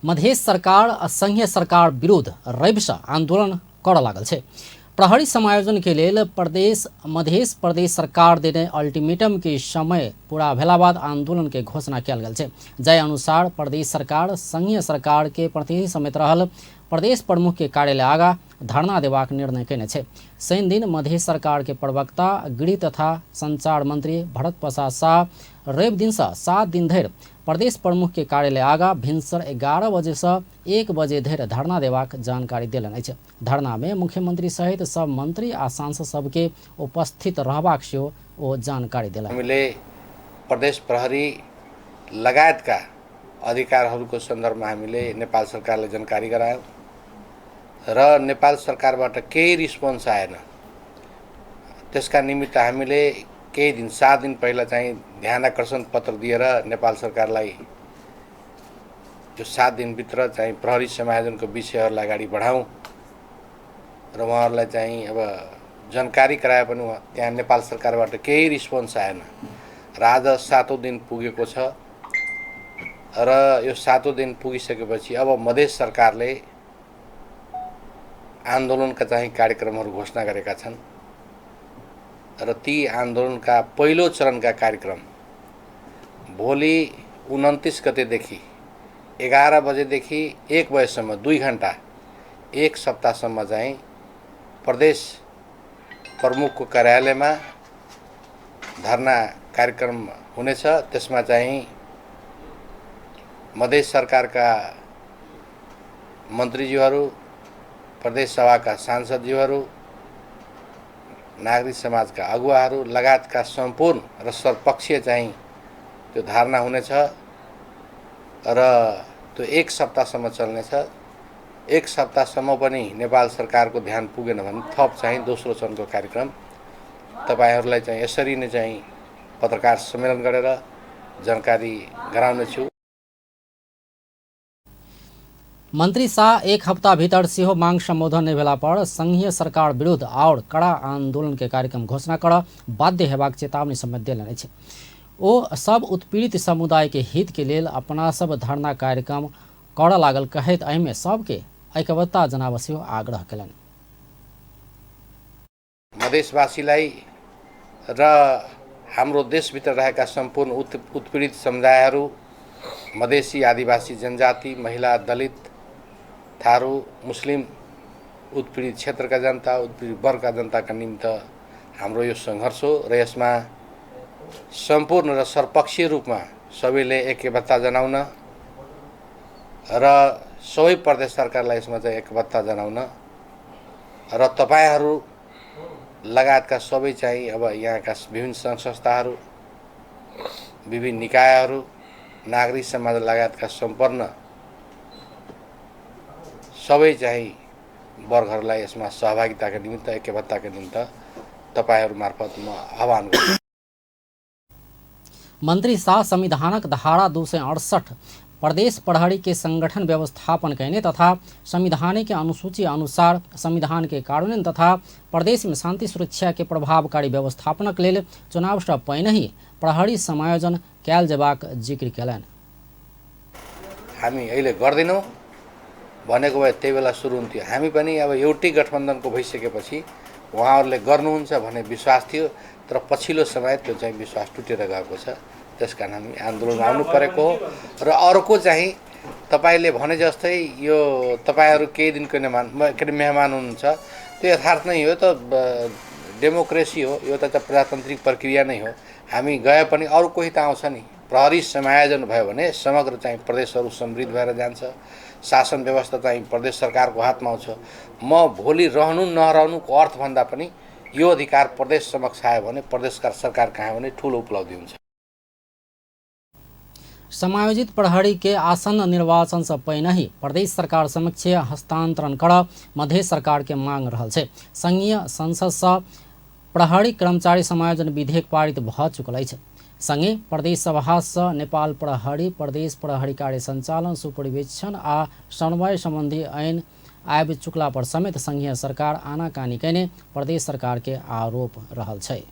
मधेश सरकार आ संघीय सरकार विरुद्ध रविसँ आंदोलन करऽ लागल छै। प्रहरी समायोजन के लेल मधेश प्रदेश सरकार देने अल्टीमेटम के समय पूरा भेला बाद आंदोलन के घोषणा कयल गेल छै। जय अनुसार प्रदेश सरकार संघीय सरकार के प्रतिनिधि समेत रहल प्रदेश प्रमुख के कार्यालय आगा धरना देबाक निर्णय केने छै। शनि दिन मधेश सरकार के प्रवक्ता गृह तथा संचार मंत्री भरत प्रसाद शाह रवि दिन से 7 दिन धरि प्रदेश प्रमुख के कार्यालय आगा भिनसर 11 बजे से 1 बजे धरि धरना देबाक जानकारी देलनि अछि। धरना में मुख्यमंत्री सहित सब मंत्री आ सांसद सबके उपस्थित रहबाक सेहो ओ जानकारी देलनि। हामीले प्रदेश प्रहरी लगायतका अधिकारहरूको सन्दर्भमा हामीले नेपाल सरकारलाई जानकारी गरायौं र नेपाल सरकारबाट केही रिस्पोन्स आएन। त्यसका निमित्त हामीले केही दिन 7 दिन पहिला चाहिँ ध्यानाकर्षण पत्र दिएर नेपाल सरकारलाई यो 7 दिनभित्र चाहिँ प्रहरी समायोजनको विषयहरूलाई अगाडि बढाउँ र उहाँहरूलाई चाहिँ अब जानकारी गराए पनि त्यहाँ नेपाल सरकारबाट केही रिस्पोन्स आएन र आज 7औं दिन पुगेको छ र यो 7औं दिन पुगिसकेपछि अब मधेस सरकारले आन्दोलनका चाहिँ कार्यक्रमहरू घोषणा गरेका छन् र ती आन्दोलनका पहिलो चरणका कार्यक्रम भोलि 29 गतेदेखि 11 बजेदेखि 1 बजेसम्म 2 घण्टा 1 सप्ताहसम्म चाहिँ प्रदेश प्रमुखको कार्यालयमा धरना कार्यक्रम हुनेछ। त्यसमा चाहिँ मधेस सरकारका मन्त्रीज्यूहरू, प्रदेश सभाका सांसदज्यूहरू, नागरिक समाजका अगुवाहरू लगायतका सम्पूर्ण र सर्वपक्षीय चाहिँ त्यो धारणा हुनेछ र त्यो 1 सप्ताहसम्म चल्नेछ। 1 सप्ताहसम्म पनि नेपाल सरकारको ध्यान पुगेन भने थप चाहिँ दोस्रो चरणको कार्यक्रम तपाईहरूलाई चाहिँ यसरी नै चाहिँ पत्रकार सम्मेलन गरेर जानकारी गराउनेछु। मंत्री शाह 1 हफ्ता भीतर सेहो मांग संबोधन नहीं भेला पर संघीय सरकार विरुद्ध और कड़ा आंदोलन के कार्यक्रम घोषणा कर बाध्य हेबाक चेतावनी समेत देलनि अछि। ओ सब उत्पीड़ित समुदाय के हित के लेल अपना सब धरना कार्यक्रम करऽ लागल कहैत एहिमे सबके ऐक्यबद्धता जनाब सेहो आग्रह केलनि। मधेसवासीलाई र हाम्रो देशभित्र रहेका सम्पूर्ण उत्पीडित समुदायहरू, मधेसी, आदिवासी जनजाति, महिला, दलित, थारू, मुस्लिम उत्पीडित क्षेत्रका जनता, उत्पीडित वर्गका जनताका निम्ति हाम्रो यो सङ्घर्ष हो र यसमा सम्पूर्ण र सर्वपक्षीय रूपमा सबैले ऐक्यबद्धता जनाउन र सबै प्रदेश सरकारलाई यसमा चाहिँ ऐक्यबद्धता जनाउन र तपाईहरू लगायतका सबै चाहिँ अब यहाँका विभिन्न सङ्घ संस्थाहरू, विभिन्न निकायहरू, नागरिक समाज लगायतका सम्पूर्ण सबै चाहिँ वर्गहरूलाई यसमा सहभागिताका निमित्त, ऐक्यबद्धताका निमित्त तपाईहरू मार्फत म आह्वान गर्छु। मंत्री शाह संविधानक धारा 268 प्रदेश प्रहरी के संगठन व्यवस्थापन करने तथा संविधान के अनुसूची अनुसार संविधान के कार्यान्वयन तथा प्रदेश में शांति सुरक्षा के प्रभावकारी व्यवस्थापनक लेल चुनाव से पहिने प्रहरी समायोजन कयल जेबाक जिक्र केलनि। हामी अहिले गर्दैनौँ भनेको भए त्यही बेला सुरु हुन्थ्यो। हामी पनि अब एउटै गठबन्धनको भइसकेपछि उहाँहरूले गर्नुहुन्छ भन्ने विश्वास थियो, तर पछिल्लो समय त्यो चाहिँ विश्वास टुटेर गएको छ। त्यसकारण हामी आन्दोलन आउनु परेको हो र अर्को चाहिँ तपाईले भने जस्तै यो तपाईहरू केही दिनको मेहमान हुनुहुन्छ, त्यो यथार्थ नै हो। त डेमोक्रेसी हो, यो त प्रजातान्त्रिक प्रक्रिया नै हो। हामी गए पनि अरू कोही त आउँछ नि। प्रहरी समायोजन भयो भने समग्र चाहिँ प्रदेशहरू समृद्ध भएर जान्छ, शासन व्यवस्था चाहिँ प्रदेश सरकारको हातमा आउँछ। म भोलि रहनु नरहनुको अर्थभन्दा पनि यो अधिकार प्रदेश समक्ष आयो भने, प्रदेश सरकार कहाँ भने ठुलो उपलब्धि हुन्छ। समायोजित प्रहरी के आसन्न निर्वाचन से पहिने ही प्रदेश सरकार समक्ष हस्तांतरण कर मधेश सरकार के मांग रहल छै। संघीय संसद से प्रहरी कर्मचारी समायोजन विधेयक पारित भ चुकल अछि। संगे प्रदेश सभा से नेपाल प्रहरी प्रदेश प्रहरी कार्य संचालन सुपरिवेक्षण आ समन्वय संबंधी ऐन आबि चुकला पर समेत संघीय सरकार आनाकानी कैने प्रदेश सरकार के आरोप रहल छै।